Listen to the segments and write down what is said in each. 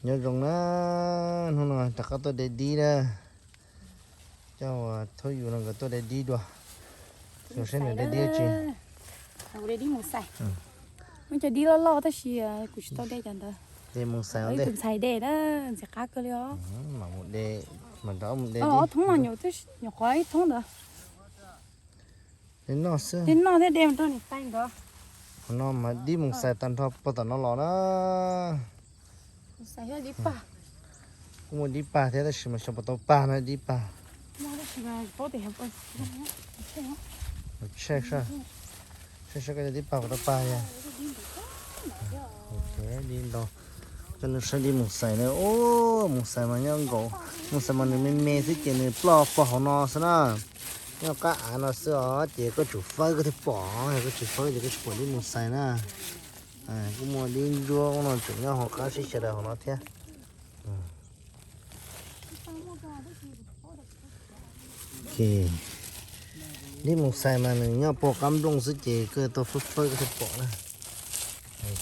Nyob zoo na, hnub no rov qab tuaj de dib na. Coj uas thaub yus no nkawd tuaj de dib dua. Xyov saib nws de dib tsi. Muaj cov dib loj loj tab sis kuv tsis tau de cov ntawd. De mus xais ntej. Tus ntxhais de na, ntxim qab kawg li os. Mam mus de, mam rov mus de dib. Ob thoob no nyuam, nyuam qhuav ib thoob ntawd. De noj xwb. De noj thiab de rau niam tais nkawd. Qhov no mas dib mus xais tag nrho puag tom no los na. Kuj muaj dib pag thiab tab sis mas xyov puas tau pag na dib pag. Tshaib, tshaib koj cov dib pag puas tau pag yog. Dib ntau. Coj nej saib dib mus xais na. Ub, mus xais mas nyob nkaus, mus xais mas nws me me xwb ces nws ploj puag hauv no xwb na. Nyob qab av no xwb os, ces koj tsum fawb koj thiaj pom, yog koj tsis fawb ces koj tsis pom dib mus xais na. Kuj muaj dib ntsuab ub no tseem nyob hauv qab sib xyaw daws hauv no thiab. Dib mus xais mas nws nyob puag qab nplooj xwb ces koj tau fawb fawb koj thiaj pom na.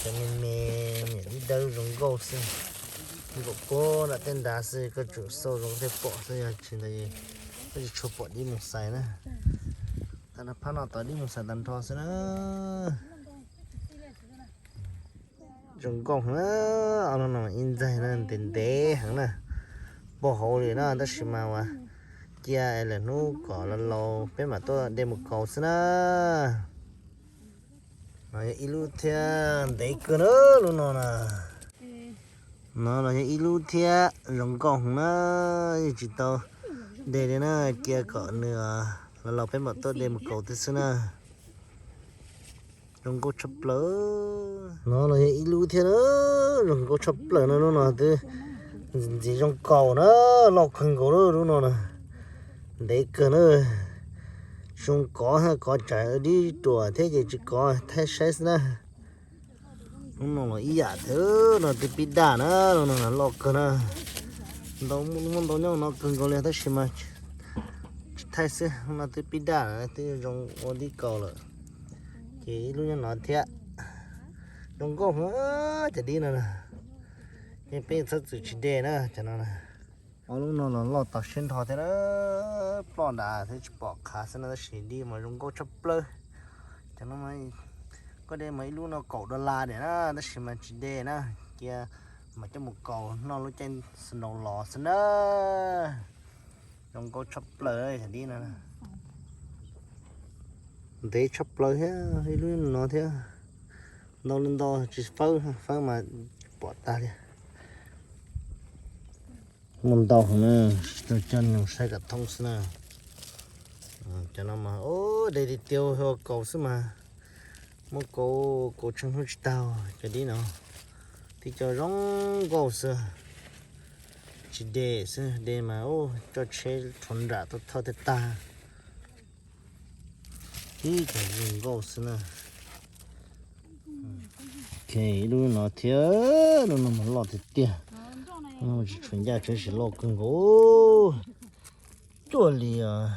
Cov me me, niam dib dawb zoo nkauj xwb. Nkaum puag nram tej nrad xwb koj tsum xauj zoo koj thiaj pom xwb, yog tsis ntawd koj tsis tshua pom dib mus xais na. Tag nrho phab no tod dib mus xais tag nrho xwb na. Zoo nkauj heev na, ob lub no ib ntxaig na ntev ntev heev na, puag hauv li na tab sis mas uas cia es lwm hnub kom laus laus peb mam tuaj de mus kaus xwb na. No yog ib lub thiab ntev kawg na lub no na. No los yog ib lub thiab zoo nkauj heev na, yeej tsis tau de li na, cia kom nws laus laus peb mam tuaj de mus kaus thiab xwb na. Zoo nkauj tshaj plaws. No los yog ib lub thiab na, zoo nkauj tshaj plaws no, lub no twb ntxim zoo kaus na, loj kawg nkaus lub no na. Ntev kawg na, zoo kov kov tsam dib ruam thiab ces tsis kov thaij saib xwb na. Lub no los ib yam thiab, no twb pib daj na, lub no loj kawg na. Ntau muaj ntau nyob no kawg nkaus li tab sis mas tsis thaij xwb, lub no twb pib daj lawm, twb zoo ua dib kaus lawm. Ces ib lub nyob no thiab. Zoo nkauj heev cov dib no na. Ces peb txhob txwm tsis de na cov no na. Ob lub no los loj tas siab nrho thiab na, ploj nrad thiab tsis pom qhav xwb na tab sis dib mas zoo nkauj tshaj plaws. Cov no koj de mas ib lub no kaum dollar diam na tab sis mas tsis de na, cia mas coj mus kaus noj lub caij snow los xwb na. Zoo nkauj tshaj plaws cov dib no. Ntev tshaj plaws thiab, ib lub no thiab. Ntau li ntau tsis fawb, fawb mas pom tag li. Muaj ntau heev na, tsis tau coj nug saib kom thoob xwb na. Cov no mas de tiag tiag ua kaus xwb mas, muab kaus kaus tsheej hnub tsis tag cov dib no. Tib co zoo nkauj xwb, tsis de xwb, de mas coj tsheb rhuav nram tuaj thawj thiaj tag. Tib co zoo nkauj xwb na. Ok, ib lub no thiab, lub no mas loj tiag tiag. Lub no tsis tshua ncaj tsheb sis loj kawg nkaus. Cuaj li os.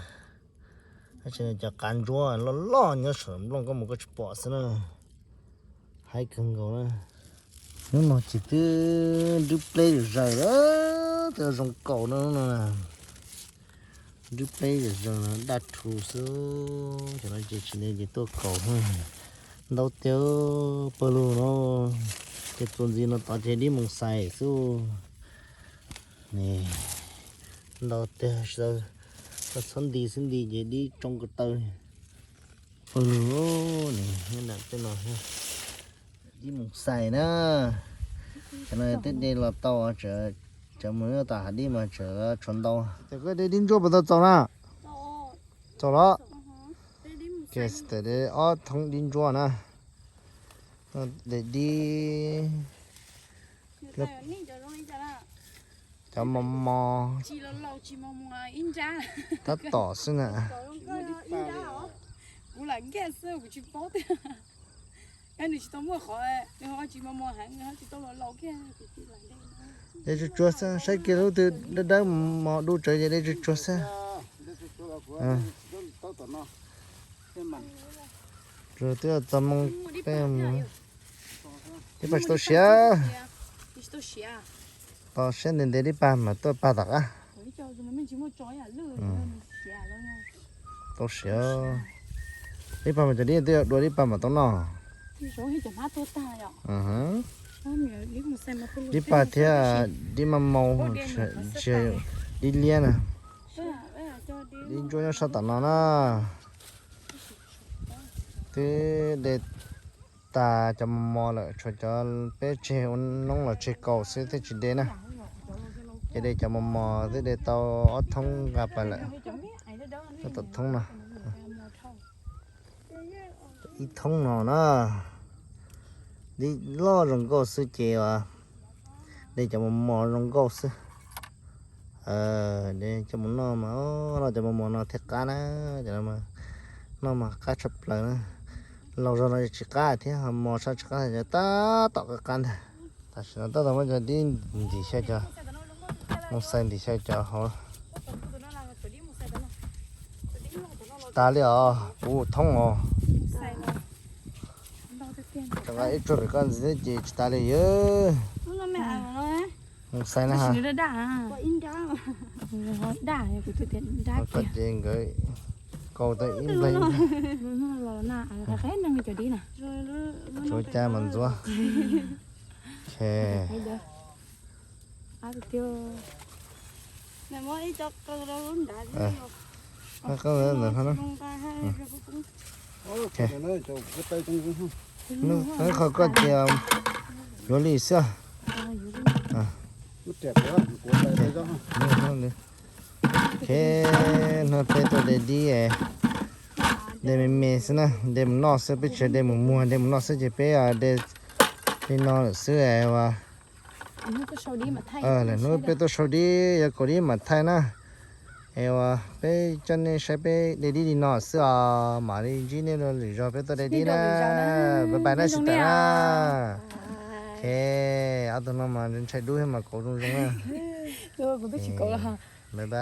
Tab sis cov qav ntsuab loj loj nyob saum nplooj koj mus koj tsis pom xwb na. Haib kawg nkaus na. Hnub no ces twb nrwb pleb zaws zaws, twb zoo kaus no no. Nrwb pleb zaws zaws no daj rhu xwb, cov no ces tsis de ces tuaj kaus. Ntau tiag pawg lug no, ces txuas ntxiv no tod ces dib mus xais xwb. Ntau tiag, txhob nti xwb nti ces dib tsoo ko taw. Pawg lug, dib mus xais na. Cov no twb de los tau, tseem mus nyob tom hav dib mas tseem tshuav ntau. Ces koj de dib ntsuab puas tau txaus na? Txaus los. Ces tawm de ob thoob dib ntsuab na. De dib cov mos mos tab tom xwb na. De tsuag tsuag xwb, saib kiag lub twg dawb dawb mos mos du tsawv ces de tsuag tsuag xwb. Tsuag twb txog moo peb mus. Ib pab tsis tau siav. Tos siab ntev ntev dib pag mas tuaj pag tom qab. Tau siav. Dib pag mas cov dib twb yuav dua dib pag mas tau noj. Dib pag thiab dib maj mau, tsis yog dib liab na. Dib ntsuab nyob sab tom no na. Twb de tas cov mos mos lawm, tshuav cov peb tseg ua noob los tseg kaus xwb thiaj tsis de na. Ces de cov mos mos twb de tau ob thoob nqa pais lawm. Tom thoob no, ib thoob no na, dib loj zoo nkauj xwb ces de cov mos mos zoo nkauj xwb. De cov mus noj mas, noj cov mos mos no thiaj qab na. Cov no noj mas qab tshaj plaws na. Laus zog no tsis qab thiab, ho mos sab tsis qab, cov tab tom qab qab ntag. Tam sim no tab tom muab cov dib ntim xyaw cov, mus xais ntim xyaw cov hauv. Tsis tas li os, puv thoob os. Rov qab ib tsuag pem koj ntxiv thiab ces tsis tas li yog. Mus xais na ha. Koj ces nkawd kaus tau ib npleg. Tsuav cai mas ntxuav. Hnub qhov koj tias yuav li xwb. Ok, hnub peb tuaj de dib, de me me xwb na, de mus noj xwb, peb tsis de mus muag, de mus noj xwb ces peb de li no lawm xwb. Lwm hnub peb tuaj sau dib, yuav kaus dib mam thaij na. Es uas peb coj nej saib peb de dib li no xwb os, mam li ntsib nej lwm zaus peb tuaj de dib na. Bye bye na, sib tawm na. Ok, ob tug no mas ntshai dub thiab mas kaus zoo zoo na. Bye bye.